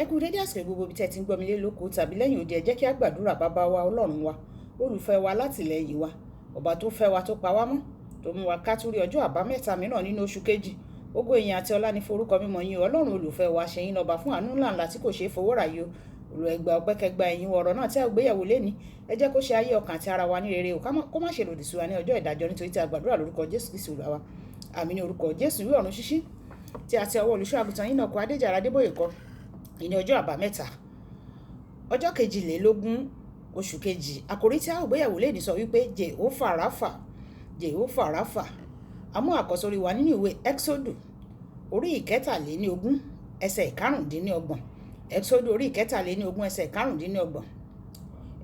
Ẹ kú dédé àsìkò gbogbo ibi tí ẹ ti ń gbọ́ mi lé lóko tàbí lẹ́yìn odi. Ẹ jẹ́ kí á gbàdúrà. Bàbá wa, Ọlọ́run wa, olùfẹ́ wa, látìlẹ́yìn wa, ọba tó fẹ́ wa, tó pa wá mọ́, tó mú wa ká tún rí ọjọ́ àbámẹ́ta mìíràn nínú oṣù kejì, ògo, ìyìn àti ọlá ní forúkọ mímọ́ yín. Ọlọ́run olùfẹ́ wa, ṣe yín lọ́ba fún àánú ńláńlá tí kò ṣeé fowó rà yìí o. Olùẹgbà ọpẹ́ kẹgbà ẹ̀yìn. Ọ̀rọ̀ náà tí a gbéyẹ̀wò léni, ẹ jẹ́ kó ṣe ayé, ọkàn àti ara wa ní rere o, kó má ṣe lòdì sí wa ní ọjọ́ ìdájọ́, nítorí tí a gbàdúrà lórúkọ Jésù Kristi Olúwa wa. Àmín ní orúkọ Jésù. Ìwé Ọ̀run Ṣíṣí tí a ti ọwọ́ olùṣọ́ àgùntàn yín náà kọ, Adéjàre Adébóyè kọ, ìní ọjọ́ àbámẹ́ta, ọjọ́ 22 oṣù kejì. Àkòrí tí a ó gbéyẹ̀wò léni sọ wípé Jèhófà Ráfà, Jèhófà Ráfà. Àmú àkọ́sórí wa nínú ìwé Ẹ́xódù orí 23 ẹsẹ̀ 25. Ẹ́xódù orí 23 ẹsẹ̀ 25.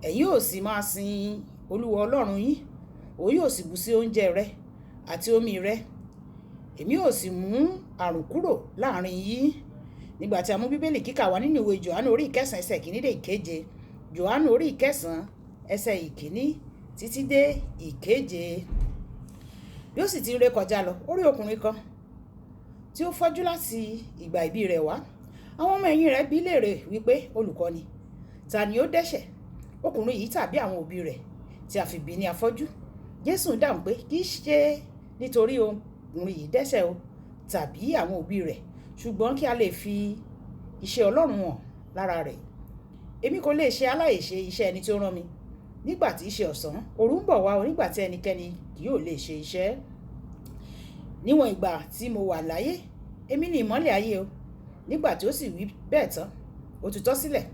Ẹ̀yin ò sì máa sin Olúwa Ọlọ́run yín, òun yóò sì bù sí oúnjẹ rẹ àti omi rẹ, èmi ò sì mú àrùn kúrò láàrin yín. Nígbà tí a mú Bíbélì kíkà wá nínú ìwé Jòhánù orí 9 ẹsẹ̀ 1 dé 7. Jòhánù orí 9 ẹsẹ̀ 1 títí dé 7. Bí ó sì ti ń ré kọjá lọ, ó rí ọkùnrin kan tí ó fọ́jú láti ìgbà ìbí rẹ̀ wá. Àwọn ọmọ ẹ̀yìn rẹ̀ bi léèrè wípé, "Olùkọ́ni, ta ni ó dẹ́ṣẹ̀, ọkùnrin yìí tàbí àwọn òbí rẹ̀, tí a fi bí ní afọ́jú?" Jésù dáhùn pé, "Kì í ṣe nítorí ọkùnrin yìí dẹ́ṣẹ̀ o tàbí àwọn òbí rẹ̀, ṣùgbọ́n kí a lè fi iṣẹ́ Ọlọ́run hàn lára rẹ̀. Èmi kò lè ṣe aláìṣe iṣẹ́ ẹni tí ó rán mi nígbà tí í ṣe ọ̀sán. Òru ń bọ̀ wá o, nígbà tí ẹnikẹ́ni kì yóò lè ṣe iṣẹ́. Níwọ̀n ìgbà tí mo wà láyé, èmi ni ìmọ́lẹ̀ ayé o." Nígbà tí ó sì wí bẹ́ẹ̀ tán, ó tutọ́ sílẹ̀,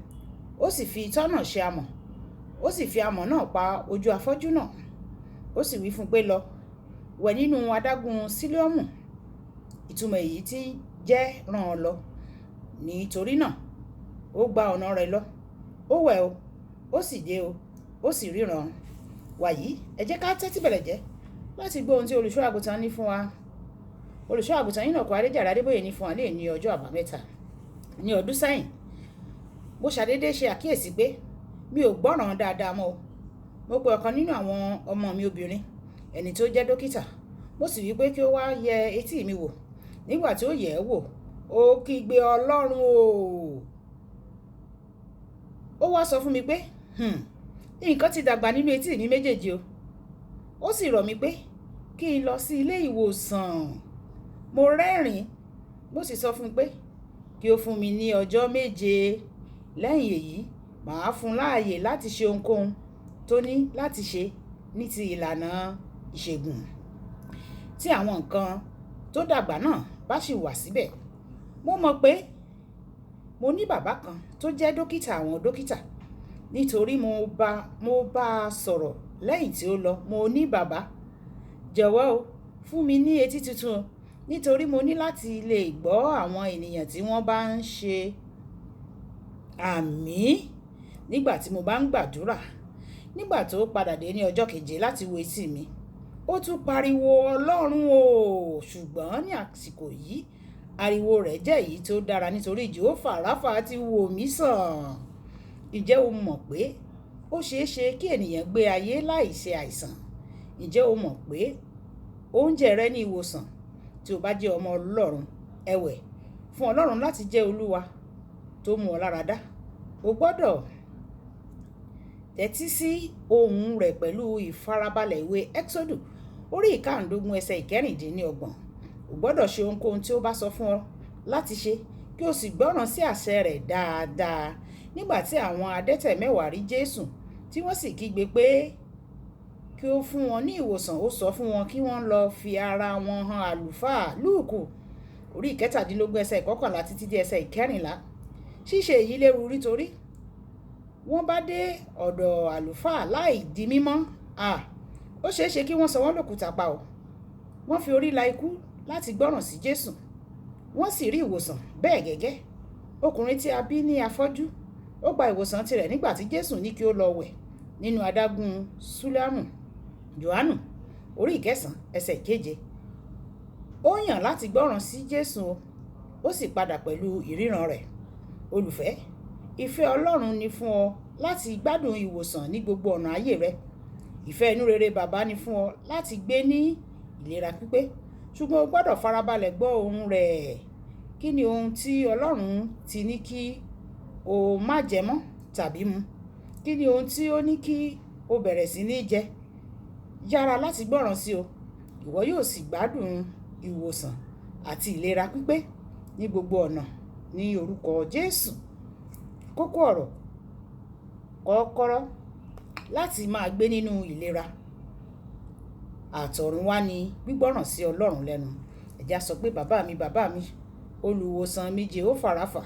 ó sì fi itọ́ náà ṣe amọ̀, ó sì fi amọ̀ náà pa ojú afọ́jú náà. Ó sì wí fún un pé, "Lọ wẹ̀ nínú adágún Sílóámù," ìtumọ̀ èyí tí jẹ́ rán ọ lọ. Nítorí náà ó gba ọ̀nà rẹ̀ lọ, ó wẹ̀ o, ó sì dé o, ó sì ríran. Wàyí, ẹ jẹ́ ká tẹ́tí bẹ̀lẹ̀ jẹ́ láti gbọ́ ohun tí olùṣọ́ àgùntàn ní fún wa. Olùṣọ́ àgùntàn yín náà kọ́, Adéjàre Adébóyè, ní fún wa lè ní ọjọ́ àbámẹ́ta. Ní ọdún sẹ́yìn, mo ṣàdédé ṣe àkíyèsí pé mi ò gbọ́ràn dáadáa mọ́ o. Mo pe ọ̀kan nínú àwọn ọmọ mi obìnrin, ẹni tó jẹ́ dókítà, mo sì wí pé kí ó wá yẹ etí mi wò. Nígbà tí ó yẹ̀ ẹ́ wò, ó kígbe, "Ọlọ́run o!" Ó wá sọ fún mi pé nǹkan ti dàgbà nínú etí mi méjèèjì o. Ó sì rọ̀ mí pé kí n lọ sí ilé ìwòsàn. Mo rẹ́rìn-ín, mo sì sọ fún un pé kí ó fún mi ní ọjọ́ 7. Lẹ́yìn èyí, màá fún un láàyè láti ṣe ohunkóhun tó ní láti ṣe ní ti ìlànà ìṣègùn tí àwọn nǹkan tó dàgbà náà bá sì wà síbẹ̀. Mo mọ̀ pé mo ní bàbá kan tó jẹ́ dókítà àwọn dókítà, nítorí mo bá a sọ̀rọ̀ lẹ́yìn tí ó lọ. Mo ní, "Bàbá, jọ̀wọ́ o, fún mi ní etí tuntun o, nítorí mo ní láti lè gbọ́ àwọn ènìyàn tí wọ́n bá ń ṣe àmín nígbà tí mo bá ń gbàdúrà." Nígbà tó padà dé ní ọjọ́ keje láti wo etí mi, ó tún pariwo, "Ọlọ́run o!" Ṣùgbọ́n ní àsìkò yìí, ariwo rẹ̀ jẹ́ èyí tó dára, nítorí Jèhófà Ráfà ti wò mí sàn. Ǹjẹ́ o mọ̀ pé ó ṣeé ṣe kí ènìyàn gbé ayé láìṣe àìsàn? Ǹjẹ́ o mọ̀ pé oúnjẹ rẹ ní ìwòsàn tí o bá jẹ́ ọmọ Ọlọ́run? Ẹ̀wẹ̀, fún Ọlọ́run láti jẹ́ Olúwa tó mú ọ lára dá, o gbọ́dọ̀ tẹ́tí sí ohùn rẹ̀ pẹ̀lú ìfarabalẹ̀. Ìwé Ẹ́xódù orí 15 ẹsẹ̀ 26. O gbọ́dọ̀ ṣe ohunkóhun tí ó bá sọ fún ọ láti ṣe, kí o sì gbọ́ràn sí àṣẹ rẹ̀ dáadáa. Nígbà tí àwọn adẹ́tẹ̀ 10 rí Jésù, tí wọ́n sì kígbe pé kí ó fún wọn ní ìwòsàn, ó sọ fún wọn kí wọ́n lọ fi ara wọn hàn àlùfáà. Lúùkù orí 17 ẹsẹ̀ 11 títí dé ẹsẹ̀ 14. Ṣíṣe èyí léwu, nítorí wọ́n bá dé ọ̀dọ̀ àlùfáà láì di mímọ́, ó ṣeé ṣe kí wọ́n sọ wọ́n lókùúta pa o. Wọ́n fi orí la ikú láti gbọ́ràn sí Jésù, wọ́n sì rí ìwòsàn. Bẹ́ẹ̀ gẹ́gẹ́, ọkùnrin tí a bí ní afọ́jú, ó gba ìwòsàn tirẹ̀ nígbà tí Jésù ní kí ó lọ wẹ̀ nínú adágún Sílóámù. Jòhánù orí 9 ẹsẹ̀ 7. Ó yàn láti gbọ́ràn sí Jésù o, ó sì padà pẹ̀lú ìríran rẹ̀. Olùfẹ́, ìfẹ́ Ọlọ́run ni fún ọ láti gbádùn ìwòsàn ní gbogbo ọ̀nà ayé rẹ. Ìfẹ́ inú rere bàbá ni fún ọ láti gbé ní ìlera pípé, ṣùgbọ́n o gbọ́dọ̀ farabalẹ̀ gbọ́ ohùn rẹ̀. Kí ni ohun tí Ọlọ́run ti ní kí o má jẹ mọ́ tàbí mu? Kí ni ohun tí ó ní kí o bẹ̀rẹ̀ sí ní jẹ? Yára láti gbọ́ràn sí o, ìwọ yóò sì gbádùn ìwòsàn àti ìlera pípé ní gbogbo ọ̀nà ní orúkọ Jésù. Kókó ọ̀rọ̀ kọ́kọ́rọ́ láti máa gbé nínú ìlera àtọ̀run wá ní gbígbọ́ràn sí Ọlọ́run lẹ́nu. Ẹ jẹ́ á sọ pé bàbá mi, bàbá mi, olùwòsàn mi Jèhófà Ráfà.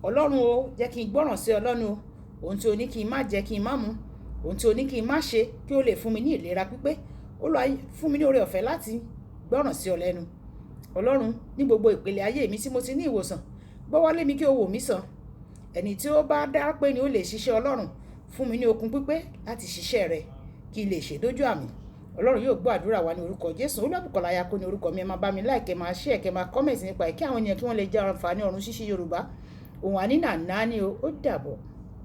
Ọlọ́run o, jẹ́ kí n gbọ́ràn sí ọ lẹ́nu o. Ohun tí o ní kí n má jẹ, kí n má mu. Ohun tí o ní kí n má ṣe kí ó lè fún mi ní ìlera pípé. Olúwa, fún mi ní oore ọ̀fẹ́ láti gbọ́ràn sí ọ lẹ́nu. Ọlọ́run, ní gbogbo ìpele ayé mi tí mo ti ní ìwòsàn, gbọ́wọ́lé mi kí o wò mí sàn. Ẹni tí ó bá dá pé ni ó lè ṣiṣẹ́ Ọlọ́run, fún mi ní okun pípé láti ṣiṣẹ́ rẹ̀ kí n lè ṣe dójú àmì. Ọlọ́run yóò gbọ́ àdúrà wa ní orúkọ Jésù. Olúwabùkọ́lá Ayako ní orúkọ mi. Ẹ máa bá mi like, ẹ máa share, kẹ́ máa comment nípa ẹ̀ kí àwọn ènìyàn kí wọ́n lè jẹ àǹfààní ọ̀run ṣíṣí Yorùbá. Òun àní nàná ni o. Ó dàbọ̀.